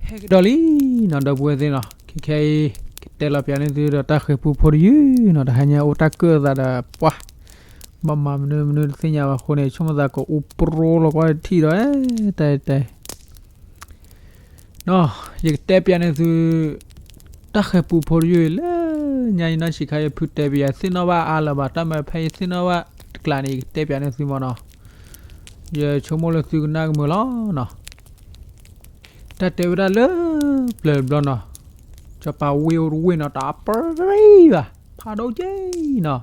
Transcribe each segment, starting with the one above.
ဟဲကဒီးလံနီၤ ဒီပုၢ်ဝဲၢ်သ့ၣ်နီၤ, ခဲခဲအံၤ ကတဲလီၤပၠးန့ၢ်သုဒီးတၢ်ဃဲၤပူဖိတယုၢ်နီၤ, တဟါညါအိၣ်တၢ်ကၢၣ်သးဒီးပှၢ်, ဘၣ်မၤမနုၤမနုၤတသ့ၣ်ညါဘၣ်အဃိန့ၣ် ဆိကမိၣ်သးကအူပြိလီၤကွၢ်ထံၣ်ဒီး တဲတဲ နီၤ, ယကတဲပၠးန့ၢ်သု တၢ်ဃဲၤပူဖိတယုၢ်အံၤလၢ ညါယနီၢ်ဆံးခါ ယဖုတဲပၠး ယသ့ၣ်နီၣ်ဘၣ်အါလၢၤဘၣ်, တၢ်မၤဖဲယသ့ၣ်နီၣ်ဘၣ်တကျးန့ၣ် ယကတဲပၠးန့ၢ်သုမ့ၢ်နီၤ, ယဆိကမိၣ်လၢသုကနၣ်ကမုာ်လီၤနီၤ. တၢ်တဲဝဲဒၣ်လၢ ပျၢၤတဘျီနီၤ, စီၤပၤဝ့ၢ်အိၣ်တဝ့ၢ်နီၤ တၢ်ပြံဘၣ် ဖးဒိၣ်က့နီၤ,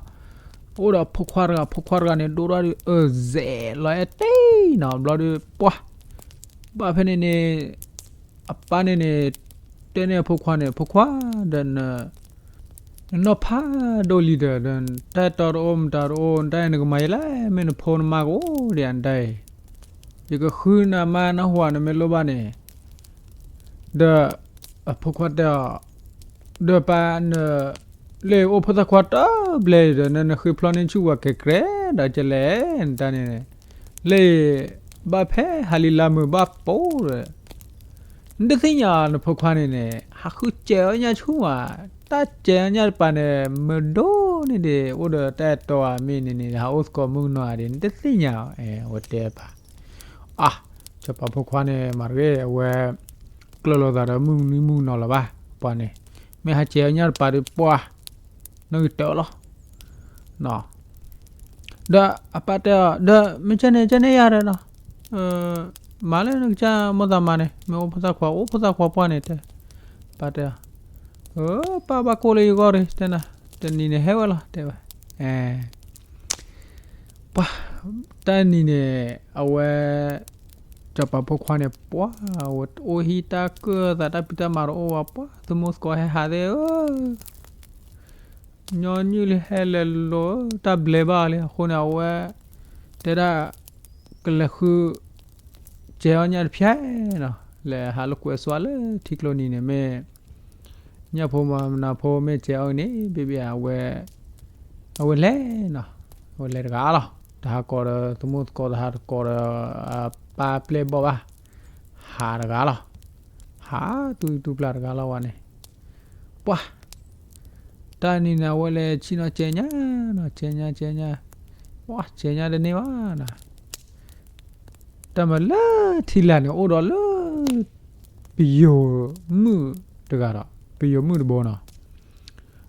အိၣ်ဒီးဖိခွါတဂၤ, ဖိခွါတဂၤန့ၣ် ဒိၣ်ထီၣ်ဒုး အၢၣ်စဲးလီၤအဲၣ်တ့ၢ်နီၤ, ဘျီဒုး ပှၢ် ဘၣ်ဖဲန့ၣ်န့ၣ် အပၢ်န့ၣ်န့ၣ် တဲန့ၢ်အဖိခွါန့ၣ်, ဖိခွါဒီး နနီၢ်ဖးဒိၣ်လံဒီး တၢ်အဲၣ်တီတအိၣ်မတၤတအိၣ် တၢ်အံၤနကမၤယဲလဲၣ်, မ့ၢ်နဖိနမါကအိၣ်ဒံးဧါ နတၢ်အံၤ, ယကဃုနမါနၢ်ဟူဧါ နမ့ၢ်လိၣ်ဘၣ်န့ၣ်, ဒီး အဖိခွါတဲအီၤ, ဒီးပၢ်န လၢအိၣ်ဖိသၣ်ခွါတဘျဲၣ်ဒီး နနဃ့ဖျီန့ၢ်ဆူၣ်ဝဲကဲၤကြဲၤဒီးကလဲၣ် နတၢ်န့ၣ်, လၢ ဘၣ်ဖဲဟးလံလါမုာ်ဘၣ်ပိာ်ဒီး နတသ့ၣ်ညါနဖိခွါန့ၣ်န့ၣ် ဟးဃုစဲးအီၣ်ညၣ်ဆူၣ်ဧါ, တၢ်စဲးအီၣ်ညၣ်တပၤန့ၣ် မုာ်ဒိၣ်န့ၢ်ဒံး အိၣ်ဒီးတၢ်အဲၣ်တီဧါ မ့ၢ်န့ၣ်န့ၣ် ဟးအိၣ်သကိးမုၣ်ကနီၤဧါဒံး နတသ့ၣ်ညါဧါ, အဝဲတဲပၢ်, အါ, စီၤပၤဖိခွါန့ၣ် မၤတဂ့ၤ အဝဲ ကျၢၤလိာ်သးဒီးမုၣ်ကနီၤမုၣ်ကနီၤလၢၤဘၣ်, ပှၤန့ၣ် မ့ၢ်ဟးစဲးအီၣ်ညၣ်တပၤဒီး ပှၢ် နီၣ်ဂံၢ်တၢလီၤ ဒီးအပၢ်တဲအီၤ ဒီးမ့ၢ်ကဲန့ၣ် ကဲန့ၣ်ယၤဒီးနီၤ, မၤလၢနကစၢ်မိၢ်သးမၤန့ၣ် မ့ၢ်အိၣ်ဖိသၣ်ခွါ အိၣ်ဖိသၣ်ခွါပှၢ်န့ၣ်တဲ, ပၢ်တဲအီၤ, ပၢ်ဘၣ်ကိၢ်လၢယဂီၢ်ရံ တဲနၤ, တနံၤန့ၣ်ဟဲဝဲလီၤ တဲဝဲ, ပှၢ်, တၢ်နံၤန့ၣ် အဝဲ စီၤပၤဖိခွါန့ၣ် ပှၢ်, အဝဲအိၣ်ဟံၣ်တၢ်ကၢၣ်သး တၢ်ဖံးတၢ်မၤတအိၣ်ဘၣ် ပှၢ် သမူသကိးဟဲဟးသ့ၣ်ဧၢ ညီနုၢ်လံဟဲလဲၤလိၤ တၢ်ဘျဲးဘၣ်အီၤလံ အဃိန့ၣ် အဝဲ တဲဒၣ် ကလဲၤဃု စဲးအီၣ်ညၣ်တဖျၢၣ်နီၤ လဲၤဟးလိာ်ကွဲစွါလၢထံကျိနံၤန့ၣ် မ့ၢ် ညၣ်ဖိမၤနၤဖိမ့ၢ်စဲးအီၣ်န့ၣ် ဘ့ၣ်ဘ့ၣ်အဝဲ အဝဲလဲၤနီၤ အဝဲလဲၤတဂၤလီၤ တဟးကိးဒီး သမူသကိးတဟးတကိးဒီး ပၢ်ပျဲၢ်ဘီၣ်ဘၣ် ဟးတဂၤလီၤ ဟးတူၢ်တူၢ်ပျၢ်တဂၤလီၤဝဲန့ၣ် ပှၢ် တၢ်နံၤန့ၣ် အဝဲလဲၤဆံၣ်နီၤစဲးညၣ်နီၤ စဲးညၣ် စဲးညၣ် ပှၢ် စဲးညၣ်တန့ၢ်ဘၣ်နီၤ တၢ်မၤလၢထံလာ်န့ၣ် အိၣ်ဒီးလၢ ပယိၤမုၣ်တဂၤဒီး ပယိၤမုၣ်တဘိနီၤ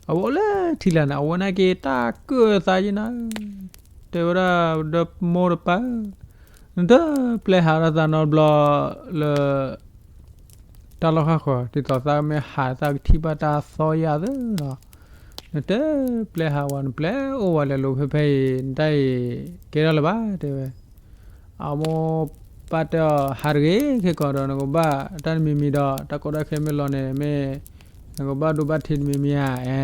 အဝဲအိၣ်လၢထံလာ်န့ၣ် အဝဲနာ်က့ၤတၢ်ကၢၣ်သးယံၤနီၤ တဲဝဲဒၣ်ဒီးမိၢ်ဒီးပၢ် နတပျဲဟးထီၣ်သးနီတဘျီလၢ တၢ်လီၢ်ဃၣ်ဃၢၤ ဒ်သိးသးမ့ၢ်ဟးသးကထံၣ်ဘၣ်တၢ်သီယၤသ့နီၤ နတပျဲဟးဝဲ နပျဲအိၣ်ဝဲလဲၤလိာ်ဖဲဖဲအံၤ နတၢ်အံၤကဲထီၣ်လၢၤဘၣ် တဲဝဲ အမိၢ်ပၢ်တဲအီၤ ဟးတဂ့ၤ ခဲကီးဒီး နကဘၣ်တၢ်တမံၤမံၤဒီး တၢ်ကီတၢ်ခဲမ့ၢ်လီၤန့ၣ် မ့ၢ် နကဘၣ်ဒိဘၣ်ထံးတမံၤမံၤဧါ အဲ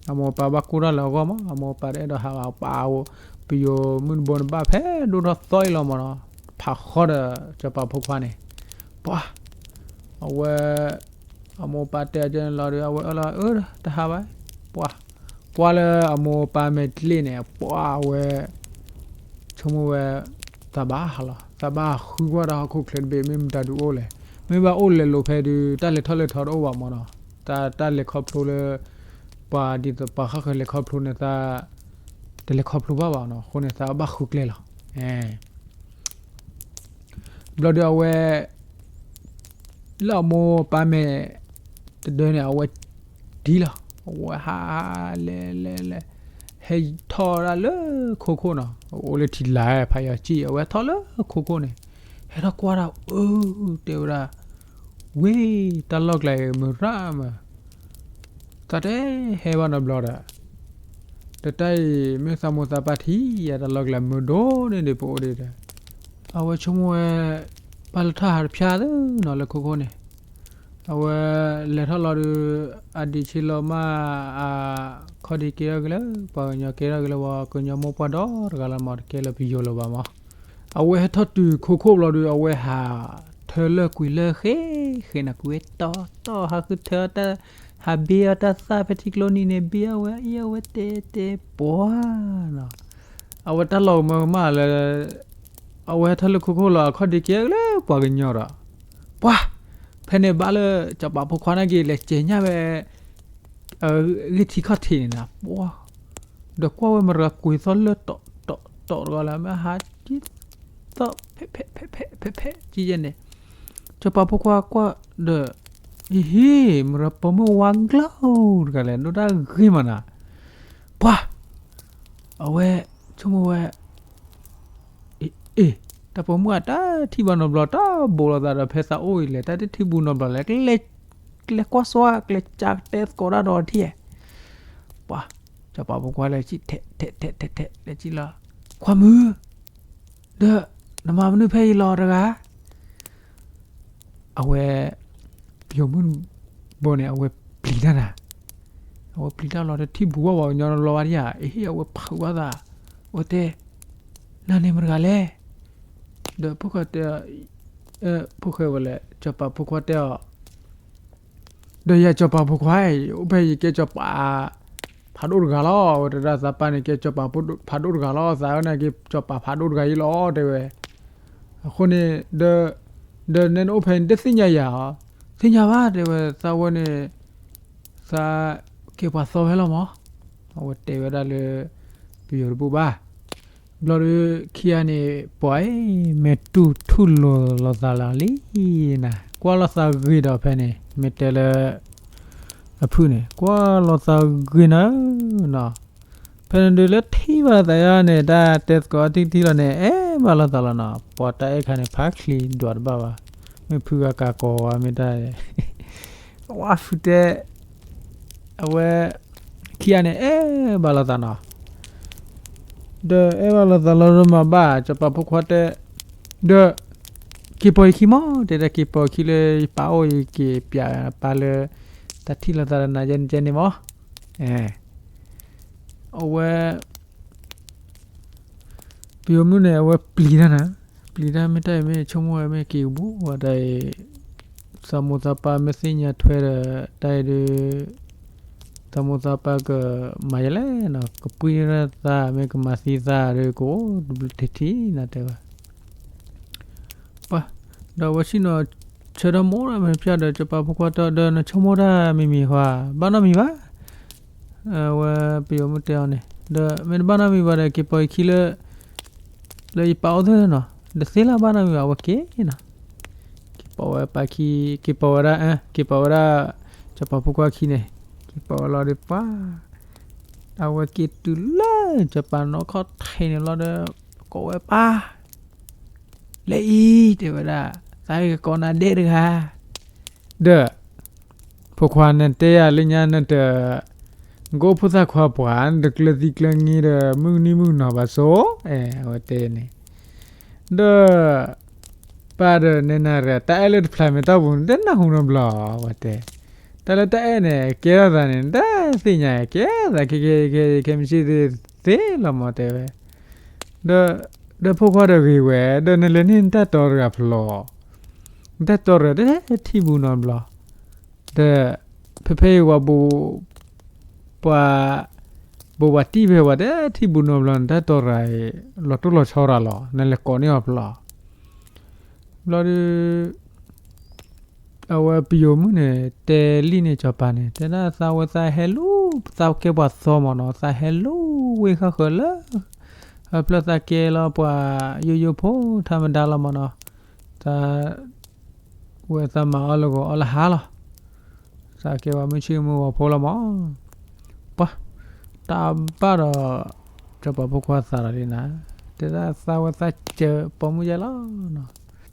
အမိၢ်ပၢ်ဘၣ်ကိၢ်ထီၣ်လၢအဂီၢ်မး အမိၢ်ပၢ်တအဲၣ်ဒိးဟးဘၣ် ပၢ် ပယိၤမုၣ်တဘိန့ၣ်ဘၣ်ဖဲဒိၣ်ထီၣ်သီအံၤလီၤမးနီၤ ဖးဃီဒီးစီၤပၤဖိခွါန့ၣ် ပှၢ် အဝဲ အမိၢ်ပၢ်တဲအီၤကဲန့ၣ်လီၤဒီး အဝဲအၢၣ်လီၤ အၢ တဟးဘၣ် ပှၢ် ကွၢ်လၢအမိၢ်ပၢ်မဲာ်တလ့ၣ်န့ၣ် ပှၢ် အဝဲ ဆိကမိၣ်ဝဲ သးဘၣ်ဟးလီၤ သးဘၣ်ဟးဃုကွၢ်တၢ်ဟီၣ်ခိၣ်ချၢတဘ့ၣ် မ့ၢ်မတၤဒုးအိၣ်လဲၣ် မ့ၢ်ဘၣ်အိၣ်လဲၤလိာ်ဖဲဒုး တၢ်လဲၤထီၣ်လဲၤထီတအိၣ်ဘၣ်မးနီၤ တၢ် တၢ်လဲၤခီဖျိလၢ ပှၤဒ်သိးပှၤဃၣ်ဃၢၤလဲၤခီဖျိန့ၣ် သး တလဲၤခီဖျိဘၣ်ဘၣ်နီၤ အဃိန့ၣ် သးဘၣ်ဃုကျဲလီၤ ဘျီဒီးအဝဲ လၢအမိၢ်ပၢ်မဲာ် တဒၢန့ၣ် အဝဲ ဒ်လီၤ အဝဲဟး လဲၤလဲၤလဲၤ ဟဲထီၣ်ဒၣ်လၢခိခိၣ်နီၤ အိၣ်လၢထံလာ် ဖးယီၤစံၣ် အဝဲထီၣ်လၢခိခိၣ်န့ၣ် ဟဲထီၣ်ကွၢ်ဒၣ် အၢ တဲဝဲဒၣ် ဝ့ၢ် တၢ်လီၢ်ကျါအံၤမုၢ်ရၣ်မး သးတဟဲဘၣ်နီတဘျီဒီး တၢ်တၢ်အံၤ မ့ၢ်သးမိၢ်သးပၢ်ထံၣ်ယၤ တၢ်လီၢ်ကျါမုာ်ဒိၣ်န့ၢ်ဒံးပအိၣ်ဒံးဒီး အဝဲဆိကမိၣ်ဝဲ ပၢ်လဲၤထီၣ်ဟးတဖျါသ့နီၤ လၢခိခိၣ်န့ၣ် အဝဲလဲၤထီၣ်လီၤဒီး အဒံးဆံးလီၤမး အခီၣ်ဒံးကဲထီၣ်က့ၤလၢ ပှၤကညီကဲထီၣ်က့ၤလၢ ပှၤကညီမိၢ်ပှၢ်ဒီတဂၤလၢမး တကဲလၢပယိၤလၢၤဘၣ်မး အဝဲဟဲထီၣ်တုၤခိခိၣ်ဘျီဒီး အဝဲဟးထၢလၢာ်ကွံာ်လၢာ်ဃ့ဃ့န့ၣ် ကွံာ်ဝဲတီတီ ဟးဃုထၢတၢ် ဟးဘ့အီၣ်တၢ်သၣ်ဖဲထံကျိနံၤန့ၣ် ဘ့အီၣ်ဝဲအ့ၣ်အီၣ်ဝဲတဲတဲပှၤနီၤ အဝဲတၢ်လီၤကမၢကမၣ်လၢ အဝဲဟဲထီၣ်လၢခိခိၣ်လီၤ အခီၣ်ဒံးကဲလၢပှၤကညီဒီး ပှၤ ဖဲ ဖဲန့ၣ်ဘၣ်လၢစီၤပၤဖိခွါန့ၣ်က့ၤ လဲၤစဲၤညၣ်ဝဲ ဂ့ၢ်ထံခီၣ်ထံးန့ၣ်နၤ, ပှၤ ဒီးကွၢ်ဝဲမတၤတဂၤကွံာ်သီၣ်လၢတီၤတီၤတီၤတဂၤလၢ မ့ၢ်ဟးကံသီၣ်ဖဲးဖဲးဖဲးဖဲးဖဲးဖဲး ကံယဲန့ၣ်, စီၤပၤဖိခွါကွၢ်ဒီး အဟ့ၣ် မတၤပိာ်မုၣ်ဝါကျီတဂၤလဲၣ် ဒိၣ်တၢ်ဂ့ၤမးနၤ, ပှၤ အဝဲဆိကမိၣ်ဝဲ အ့ တၢ်ပိာ်မုၣ်အတၢ်ထံၣ်ဘၣ်နီတဘျီ တၢ်ဘူးလိာ်သးဒီး ဖဲသးအိၣ်အံၤလဲၣ် တၢ်တထံၣ်ဘူးနီတဘျီလဲၣ်, ကျဲကွၢ်စွါ ကျဲကၠါတဲသကိးတၢ်ဒီးထံၣ်, ပှၤ စီၤပၤဖိခွါလဲၤစံၣ်ထဲးထဲးထဲးထဲးထဲး လဲၤစံၣ်လီၤ, ခွါမုၣ် ဒီး နမၤမနုၤဖဲအံၤလီၤတဂၤ အဝဲ ပယီၤမုၣ်ဘိန့ၣ် အဝဲပျံၤတၢ်နၤ, အဝဲပျံၤတၢ်လီၤ တထံၣ်ဘူးဘၣ်ပှၤကညီလီၤဘၣ်ဒံဧါ, အဟ့ၣ် အဝဲဖုးဘၣ်သး, အဝဲတဲ နၤန့ၣ်မတၤတဂၤလဲၣ်, ဒီးဖိၣ်ဃဲတဲ ဖိၣ်ဃဲဝဲလဲၣ် စီၤပၤဖိခွါတဲအီၤ ဒီးယၤစီၤပၤဖိခွါအံၤ အိၣ်ဖဲယကဲစီၤပၤ ဖးဒိၣ်တဂၤလီၤ, အဝဲတဲဒၣ်သးပၢ်န့ၣ် ကဲစီၤပၤဖးဒိၣ်တဂၤလီၤ, သးဝဲန့ၣ်ကဲ စီၤပၤဖးဒိၣ်တဂၤအံၤလီၤ တဲဝဲ, အဃိန့ၣ် ဒီး ဒီးနဲနအိၣ်ဖဲန့ၣ် တသ့ၣ်ညါယၤဧါ, သ့ၣ်ညါဘၣ် တဲဝဲ သးဝဲန့ၣ် သးကဲပှၤသီဖဲလီၤမး, အဝဲတဲဝဲဒၣ်လၢ ပယီၤတဘူၣ်ဘၣ် ဘျီဒီး ခံဂၤန့ၣ် ပှၤအံၤ မ့ၢ်တူၢ်ထူၣ်လိာ်လိာ်သးလီၤလံနၤ, ကွၢ်လိာ်သးဂ့ၤဒီးဖဲန့ၣ် မ့ၢ်တဲလၢ အဖုၣ်န့ၣ် ကွၢ်လိာ်သးဂ့ၤနၤဧၢနီၤ, ဖဲန့ၣ်ဒုးလၢထံၣ်ဘၣ်သးယါန့ၣ် တၢ်တဲသကိးအီၤထံထံလီၤန့ၣ် အဲၣ်ဘၣ်လိာ်သးလီၤနီၤ, ပှၤတၢ်အဲၣ်ခါန့ၣ် ဖးချံဒွးတဘၣ်ဘၣ်, မ့ၢ်ဖုဂၤကၤကီၤဝဲမ့ၢ်တၢ် ဝါဖုတဲ အဝဲ ခံဂၤန့ၣ် အဲၣ်ဘၣ်လိာ်သးနီၤ, ဒီးအဲၣ်ဘၣ်လိာ်သးလီၤဒီးမၤဘၣ် စီၤပၤဖိခွါတဲ, ဒီး က့ၤပိာ်ယခံမး တဲဒၣ် က့ၤပိာ်ယခံလၢယပၢ်အိၣ် ယက့ၤပျးပၢ်လၢ တၢ်ထံၣ်လိာ်သးဒီးနၤယဲန့ၣ်ယဲန့ၣ်မး, အဝဲ ပယီၤမုၣ်န့ၣ် အဝဲပျံၤတၢ်နၤ, ပျံၤတၢ်မ့ၢ်တၢ်အံၤမ့ၢ်ဆိကမိၣ်ဝဲမ့ၢ်က့ၤကဘူၣ်ဝဲတၢ်အံၤ, သးမိၢ်သးပၢ်မ့ၢ်သ့ၣ်ညါထွဲဒီး တၢ်အံၤဒီး သးမိၢ်သးပၢ်ကမၤယလဲၣ်နီၤ, ကပှံၢ်ရၢသး မ့ၢ်ကမၤသံသးဒီး ကအိၣ်တဘျုးထံထံနၤတဲဝဲ ပှၤ ဒီးအဝဲဆ့ၣ်နီၤဆၢထၢၣ်မိၢ်ဒီးမ့ၢ်ဖျါဒီး စီၤပၤဖိခွါတဲ ဒီးနဆိကမိၣ်တၢ်မံၤမံၤဃီ ဘၣ်နီတမံၤဘၣ်, အဝဲပယီၤမုၣ်တဲအီၤန့ၣ် ဒီးမ့ၢ်တဘၣ်နီတမံၤဘၣ်ဒီး က့ၤပိာ်ယခံလၢ လၢယပၢ်အိၣ်သ့နီၤ, ဒီးသ့လၢဘၣ်နီတမံၤဘၣ် အဝဲက့ၤနီၤ, က့ၤပိာ်ဝဲပၢ်ခံ က့ၤပိာ်ဝဲဒၣ် က့ၤပိာ်ဝဲဒၣ် စီၤပၤဖိခွါခံန့ၣ်, က့ၤပိာ်ဝဲလီၤဒီးပှၤ အဝဲက့ၤတုၤလၢစီၤပၤနီၢ်ခီၣ်ထံးန့ၣ်လီၤဒီး ကိးဝဲပၢ် လဲၤအံၤ တဲဝဲဒၣ်, သးကကိးနၤဒဲးတဂၤ, ဒီး ဖိခွါနတဲယၤလၢညါနတ ကအိၣ်ဖိသၣ်ခွါပှၢ် နတကျၢၤသံကျၢၤငံၤဒီး မုၢ်နံၤမုၢ်နီၤဘၣ်ဆိ, အဝဲတဲန့ၣ်, ဒီး ပၢ်ဒီးနဲနၤရၤ တၢ်အဲၣ်လၢတဖျါမ့ၢ်တၢ်ပူၤ နတနၢ်ဟူနီတဘျီ အဝဲတဲ, တၢ်လၢတၢ်အဲၣ်န့ၣ် ကဲထီၣ်သးန့ၣ် နတသ့ၣ်ညါ ကဲထီၣ်သး ခဲခဲခဲခဲ မ့ၢ်ဆ့ၣ်သ့ၣ်သ့လီၤမး တဲဝဲ ဒီး ဒီးဖိခွါဒီးဂ့ၤဝဲ ဒီးနလဲၤန့ၢ်နတၢ်တီတဂၤဖျီ, နတၢ်တီတဂၤတထံၣ်ဘူးနီတဘျီ, ဒီး ဖဲဖဲအံၤဝဲ ပှၤ ဘိးဘၣ်တံၢ်ဖဲဝဲတထံၣ်ဘူးနီတဘျီ နတၢ်တီတဂၤအံၤ လီၤတိၢ်လီၤဆီရၤလီၤ နလဲၤကိးန့ၢ်အီၤဖျီ, ဘျီဒီး အဝဲပယီၤမုၣ်န့ၣ် တဲလံန့ၣ် စီၤပၤန့ၣ် တဲဒၣ်သးဝဲသးဟဲလူၤ သးကဲပှၤသီမးနီၤ သးဟဲလူၤဝ့ၢ်ဃၣ်ဃၢၤလၢ အဖျၢၣ်သးကဲလီၤပှၤယိယိဖိထါမဒါလီၤမးနီၤ, သး ဝဲသးမၤအီၣ်လၢဂီၤအီၣ်လၢဟါလီၤ, သးကဲပှၤမုၢ်ဆ့ၣ်မုၢ်ဂီၤဖိလီၤမး, ပှၤ တၢ်ဘၣ်ဒီး စီၤပၤဖိခွါသးဒီးလံနၤ, တဲဒၣ်သးဝဲသးစၢၤပိာ်မုၣ်ယဲလီၤနီၤ,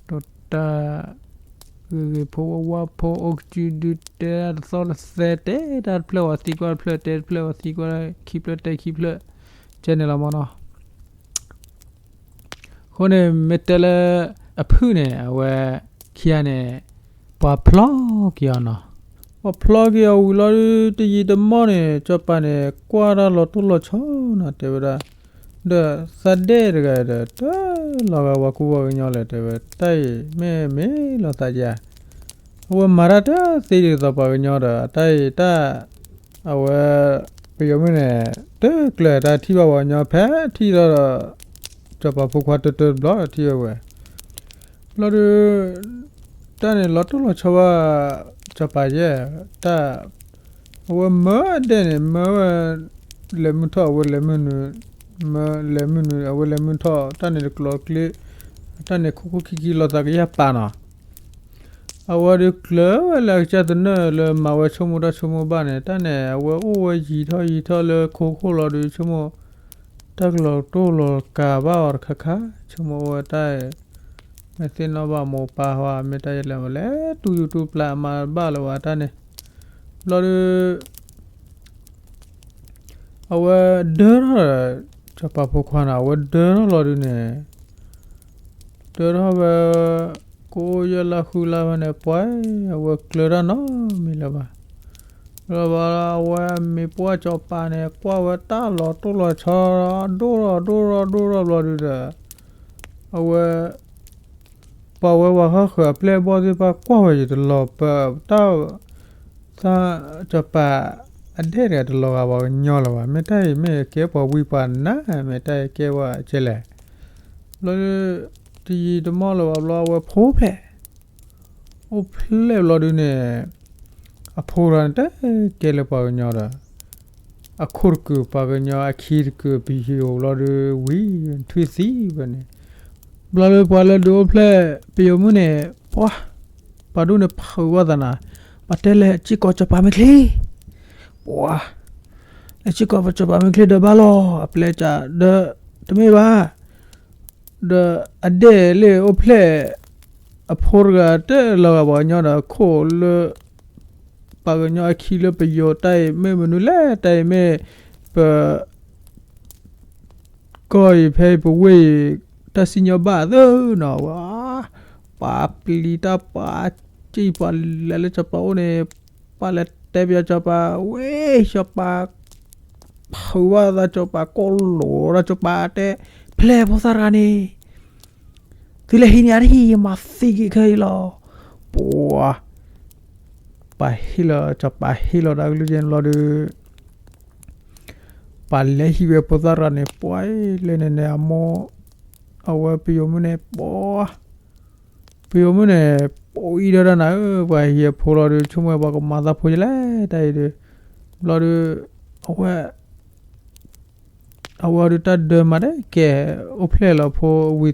ဒီးတၢ် ဂ့ၤဂ့ၤဖိဝါဝါဖိ အိၣ်ကစုဒု တဲတၢ်တသီၣ်တသဲ တဲတၢ်တဖျၢၣ်ဝဲသံကွၢ်တဖျၢၣ် တဲတဖျၢၣ်ဝဲသံကွၢ်ခံဖျၢၣ် တဲခံဖျၢၣ် ကဲန့ၣ်လီၤမးနီၤ. အဃိန့ၣ် မ့ၢ်တဲလၢ အဖုၣ်န့ၣ် အဝဲ ခံဂၤန့ၣ် ပှၤဖျီက့ၤအီၤနီၤ, ပှၤဖျီက့ၤအီၤဝံၤလီၤဒုး တယံာ်တမီၢ်န့ၣ် စီၤပၤန့ၣ် ကွၢ်တၢ်လီၤတိၢ်လီၤဆီနီၤ တဲဝဲဒၣ်, ဒီးသးဒဲတဂၤဒီး တလီၤဂာ်ပှၤကူပှၤကညီလဲၣ် တဲဝဲ တၢ်အံၤမ့ၢ်မ့ၢ်လီၤသးယၤ အဝဲမၤတၢ်တသ့ဒ်သိးပှၤကညီဒီး အတၢ်အံၤတၢ် အဝဲ ပယီၤမုၣ်န့ၣ် တကျၢၤတၢ်ထံၣ်ဘၣ်ပှၤကညီ ဖဲထံၣ်လီၤဒီး စီၤပၤဖိခွါတၢတၢတဘျီထံၣ်ဝဲဝဲ ဘျီဒီး တၢ်န့ၣ်လီၤတိၢ်လီၤဆီဘၣ် စီၤပၤယဲၢ်, တၢ် အဝဲမၢဒဲးန့ၣ် မၢဝဲ လဲၤမုၢ်ထီၣ် အဝဲလဲၤမုၢ်နုာ်, မၢလဲၤမုၢ်နုာ် အဝဲလဲၤမုၢ်ထီၣ် တၢ်န့ၣ်တကျိၤကျ့, တၢ်န့ၣ်ခိခိၣ်ခံခံလီၤသးကယၢ်ပာ်နီၤ အဝဲဒီးကျၢၤဝဲလၢအကစၢ်သနၢၣ်လၢမၤဝဲဆိကမိၣ်တၢ်ဆိကမိၣ်ဘၣ်န့ၣ် တၢ်န့ၣ် အဝဲအိၣ်ဝဲယံာ်ထီၣ်ယံာ်ထီၣ်လၢခိခိၣ်လီၤဒီး ဆိကမိၣ် တၢ်ကလီၤတိၢ်လီၤကးဘၣ်အီၤတခါခါ, ဆိကမိၣ်ဝဲတၢ် မ့ၢ်သ့ၣ်နီၣ်ဘၣ်မိၢ်ပၢ်ဟီ မ့ၢ်တၢ်ယလဲၣ်ဝဲလဲၣ် တူၢ်ယူၤတူၢ်ပျၢ်အမၤဘၣ်လၢၤဝဲတၢ်န့ၣ်, ဘျီဒီး အဝဲဒၢထီၣ်ဒီး စီၤပၤဖိခွါန့ၣ် အဝဲဒၢထီၣ်လီၤဒုးန့ၣ် ဒၢထီၣ်ဝဲ ကအိၣ်ယဲၢ်လါဃုလါဖဲန့ၣ် ပှၤ အဝဲကျၢၤတၢ်နီတမံၤလၢၤဘၣ်. လၢၤဘၣ်အဝဲအမံၤပှၢ်စီၤပၤန့ၣ် ကွၢ်ဝဲတၢ်လီၤတိၢ်လီၤဆီ ဒိၣ်ထီၣ်ဒိၣ်ထီၣ်ဒိၣ်ထီၣ်ဘျီဒုးဒီး အဝဲ ပှၤဝဲပှၤဃၣ်ဃၢၤအပျဲၢ်အဘီၣ်သ့ၣ်တဖၣ်ကွၢ်ဝဲယတလီၤပတၢ် သးစီၤပၤအဒဲၣ်တဂၤတလီၤဂာ်ပှၤကညီလၢၤဘၣ်. မ့ၢ်တၢ်အံၤမ့ၢ်ကဲပှၤဝံပှၤနါ မ့ၢ်တၢ်အံၤကဲပှၤကဲလဲၣ်. ဘျီ တယံာ်တမီၢ်လၢၤဘၣ်ဘျီ အဝဲဖိဖျဲး အိၣ်ဖျဲၣ်ဘျီဒုးန့ၣ် အဖိတဂၤန့ၣ်တကဲလၢပှၤကညီဒီး အခိၣ်တကုာ်ပှၤကညီ အခံတကုာ်ပယိၤဘျီဒုး ဝံထွံၣ်သံဝဲန့ၣ် ဘျီလၢပှၤလၢဒုးအိၣ်ဖျဲၣ်ပယိၤမုၣ်န့ၣ် ပှၤ ပှၤဒူၣ်န့ၣ်ဖုးဝဲသးနၤ, ပှၤတဲလဲၤစ့ၢ်ကီးစီၤပၤမ့ၢ်ချ့, ပှၤ လဲၤစ့ၢ်ကီးပစီၤပၤမ့ၢ်ချ့ဒီးဘၣ်လီၤ အပျဲၢ်ကဒီး တမ့ၢ်ဘၣ် ဒီးအဒဲၣ်လၢအိၣ်ဖျဲၣ် အဖိတဂၤတလီၤဂာ်ပှၤကညီဒီးခိၣ်လၢ ပှၤကညီအခံလၢပယိၤတၢ်အံၤမ့ၢ်မနုၤလဲၣ် တၢ်အံၤမ့ၢ် ပ ကီၢ်အံၤဖဲအံၤပဝ့ၢ်အံၤ တၢ်စံၣ်ညီၣ်ဘၣ်သ့နီၤ ဝဲ ပှၤပျံၤတၢ်ပှၤစံၣ်ပှၤလဲၤလၢစီၤပၤအိၣ်န့ၣ် ပှၤလဲၤတဲပၠးစီၤပၤ ဝဲ စီၤပၤ ဖုးဝဲသးစီၤပၤကိးလိာ်ဒီးစီၤပၤတဲ ဖဲလဲၣ်ဖိသၣ်တဂၤန့ၣ် သုလဲၤဟံးန့ၢ်အတဟံၣ် ယမၤသံက့ၤခဲအံၤလီၤ. ပှၤ ပှၤဟ့ၣ်လီၤ စီၤပၤဟ့ၣ်လီၤတၢ်ကလုၢ်ကဲန့ၣ်ဘျီဒီး ပှၤလဲၤဟံးဝဲဖိသၣ်တဂၤန့ၣ် ပှၤလၢန့ၣ်န့ၣ် အမိၢ် အဝဲပယိၤမုၣ်န့ၣ် ပှၤ ပယိၤမုၣ်န့ၣ် ပှၤအံၤဒီးတၢ်နၤဧၢ ပှၤဟံးအဖိလီၤဒီး ဆိကမိၣ်ဝဲပှၤကမၤသးဖိယလဲၣ် တၢ်အံၤဒီး ဘျီဒီး အဝဲ အဝဲဒုးတၢ်ဒၢမၤဒဲးကဲ အိၣ်ဖျဲၣ်လီၤဖိဝံၤ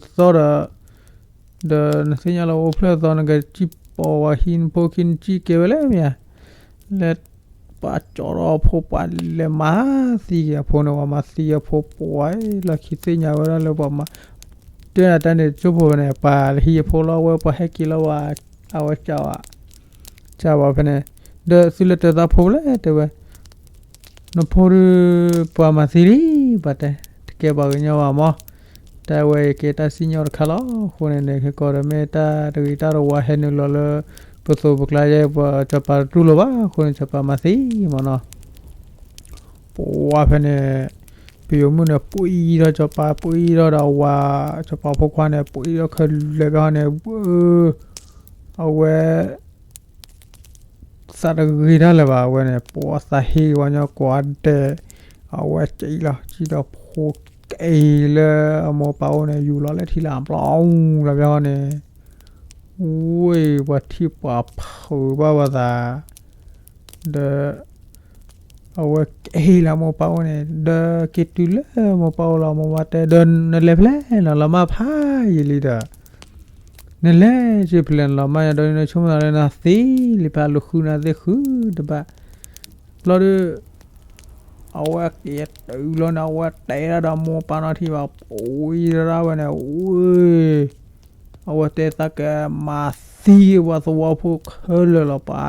သီဒီး ဒီးနသ့ၣ်ညါလၢအိၣ်ဖျဲၣ်သီ နကစံၣ်ပိာ်ဝဲဟံးနဖိခံနစံၣ်ကဲဝဲလဲၣ်မ့ၢ်ဧါ, လဲၤပှၤကၠီဒီးအဖိ ပှၤလဲၤမၤသံက့ၤအဖိန့ၣ် ပှၤမၤသံအဖိ ပှၤလီၢ်ခံသ့ၣ်ညါဝဲဒၣ်လၢပှၤမၤ တဲနၤတၢ်န့ၣ် ကၠိဖိန့ၣ် ပှၤဟံးအဖိလီၤဝဲ ပှၤဟဲက့ၤလီၤဝဲ အဝဲကၠီဝဲ ကၠီဝဲဖဲန့ၣ် ဒီးသုလဲၤတဲသးဖိလဲၣ် တဲဝဲ နဖိဒုး ပှၤမၤသံလံ ပှၤတဲ တကဲပှၤကညီဘၣ်မး တၢ်ဝဲအံၤကဲတၢ်စံၣ်ညီၣ်တခါလီၤ. အဃိန့ၣ်န့ၣ် ခဲကီးဒီးမ့ၢ်တၢ်တဂ့ၤတၢ်တဝါဟဲနုာ်လီၤလၢ ပသိးပကျါယဲ ပှၤစီၤပၤတတူၢ်လိာ်ဘၣ် အဃိန့ၣ် စီၤပၤမၤသံမးနီၤ ပှၤဖဲန့ၣ် ပယိၤမုၣ်န့ၣ် ပှံထီၣ်စီၤပၤ ပှံထီၣ်ဒီးဝၤ စီၤပၤဖိခွါန့ၣ် ပှံထီၣ်ခဲလၢာ်ဘၣ်န့ၣ် အဝဲ သးတဂ့ၤတၢ်လၢၤဘၣ် အဝဲန့ၣ် ပှၤသးဟ့ဝဲညီကွၢ်ဒဲး အဝဲစံၣ်လီၤ စံၣ်ဒီးဖိက့ၤလၢအမိၢ်ပၢ်အိၣ်န့ၣ် ယူၤလီၤလၢထံလၢအဘျီလီၤဘၣ်န့ၣ် ဝဲပှၤထံၣ်ပှၤဖုးဘၣ်ဝဲသး ဒီး အဝဲက့ၤလၢမိၢ်ပၢ်အိၣ်န့ၣ် ဒီးက့ၤတုၤလၢမိၢ်ပၢ်အိၣ်လီၤ မိၢ်ပၢ်တဲ ဒီးနလဲၤဖဲလဲၣ် နလီၤမၢ်ဖးယံာ်လံဒီး နလဲၤစ့ၢ်ဖဲလဲၣ်နလီၤမၢ်ယၤဒီး နဆိကမိၣ်သးလၢနသံလံ ဖဲအလိၤဃုနၤသ့ၣ်ဃုတဘၣ် ဘျီဒီး အဝဲက့ၤတုၤလီၤန့ၣ် အဝဲတဲဒၣ်ဒီးမိၢ်ပၢ်နီၢ်ထံၣ်ဘၣ် ပှံၤရၣ်ဝဲန့ၣ် ဝဲ အဝဲတဲသးကမၤသံဝဲသဝီဖိခဲလၢာ်လီၤ ပှၤ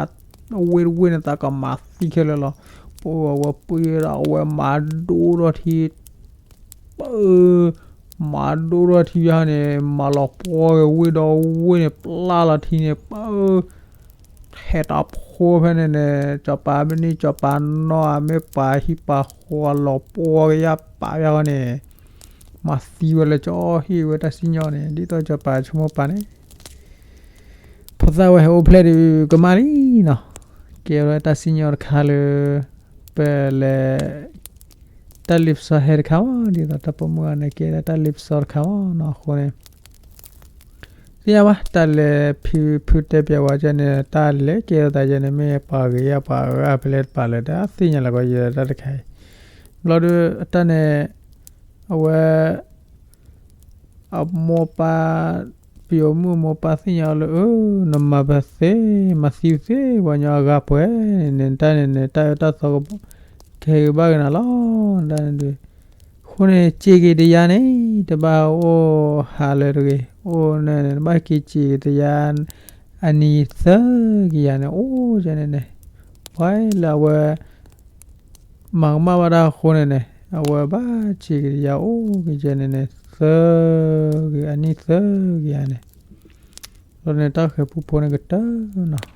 အဝ့ၢ်တဝ့ၢ်န့ၣ် သးကမၤသံခဲလၢာ်လီၤ ပှၤအဝဲပှံၤဒီး အဝဲမၤဒိၣ်ထီၣ်ထံ ပှၤ မၤဒိၣ်ထီၣ်ထံယါန့ၣ် မၤလီၤပှီၢ်က့ၤဝ့ၢ်ဒီးဝ့ၢ်န့ၣ် ပျၢ်လီၤထံန့ၣ် ပှၤ ထဲးတၢ်ဖိဖဲန့ၣ်န့ၣ် စီၤပၤမ့ၢ်နံၣ်စီၤပၤနီၢ် မ့ၢ်ပှၤဟံၣ်ပှၤဃီလီၤပှီၢ်က့ၤယါပာ်ယါဃီန့ၣ် မၤသံဝဲလၢကၠီဟ့ၣ်ဝဲတၢ်စံၣ်ညီၣ်န့ၣ် ဒ်သိးစီၤပၤဆိကမိၣ်ပာ်န့ၣ် ဖိသၣ်ဝဲဟဲအိၣ်ဖျဲၣ်ဒုးကမၣ်လံနီၤ ကဲဝဲတၢ်စံၣ်ညီၣ်တခါလၢ ပလဲၤ တၢ်လ့ပစီဟဲတခါမး ဒ်သိးတၢ်ပိာ်မုၣ်အန့ၣ် ကဲဒၣ်တၢ်လ့ပစီတခါမးနီၤ အဃိန့ၣ် သ့ၣ်ညါဘၣ် တၢ်လဲၤဖုဖုတဲပၠးဝဲကဲန့ၣ် တၢ်လဲၤကဲထီၣ်သးကဲန့ၣ် မ့ၢ်ပှၤဂ့ၤယါပှၤအဂၤဖဲလဲၣ်တပၤလဲၣ် တၢ်သ့ၣ်ညါလၢကီးယဲတၢ်တခါအံၤ, ဘျီဒီးအတၢ်န့ၣ် အဝဲ အမိၢ်ပၢ် ပယီၤမုၣ်အမိၢ်ပၢ်သ့ၣ်ညါအီၤလၢ အၢ နမၤပသ့ မၤသံပသ့ ပှၤကညီအဂၤပှဲၤန့ၣ် နတၢ်န့ၣ်န့ၣ် တၢ်အၢတၢ်သီကဘီ ကဟဲက့ၤဘၣ်က့ၤနၤလီၤ တၢ်န့ၣ်ဒုး အဃိန့ၣ် စံးက့ၤတယါန့ၣ် တဘၣ်အိၣ်ဟးလၢၤတဂ့ၤ, အိၣ်န့ၣ် နဘၣ်က့ၤစံးက့ၤတယါ အနံၤသၢကယၤန့ၣ် အိၣ်ကဲန့ၣ်န့ၣ် ပှၤလၢအဝဲ မၤကမၣ်ဘၣ်တၢ်အဃိန့ၣ်န့ၣ် အဝဲဘၣ်စံးက့ၤတယါအိၣ်ကဲန့ၣ်န့ၣ် သၢကယၤ အနံၤသၢကယၤန့ၣ် ဘျီန့ၣ် တၢ်ဃဲၤပူဖိန့ၣ်ကတၢၢ်နီၤ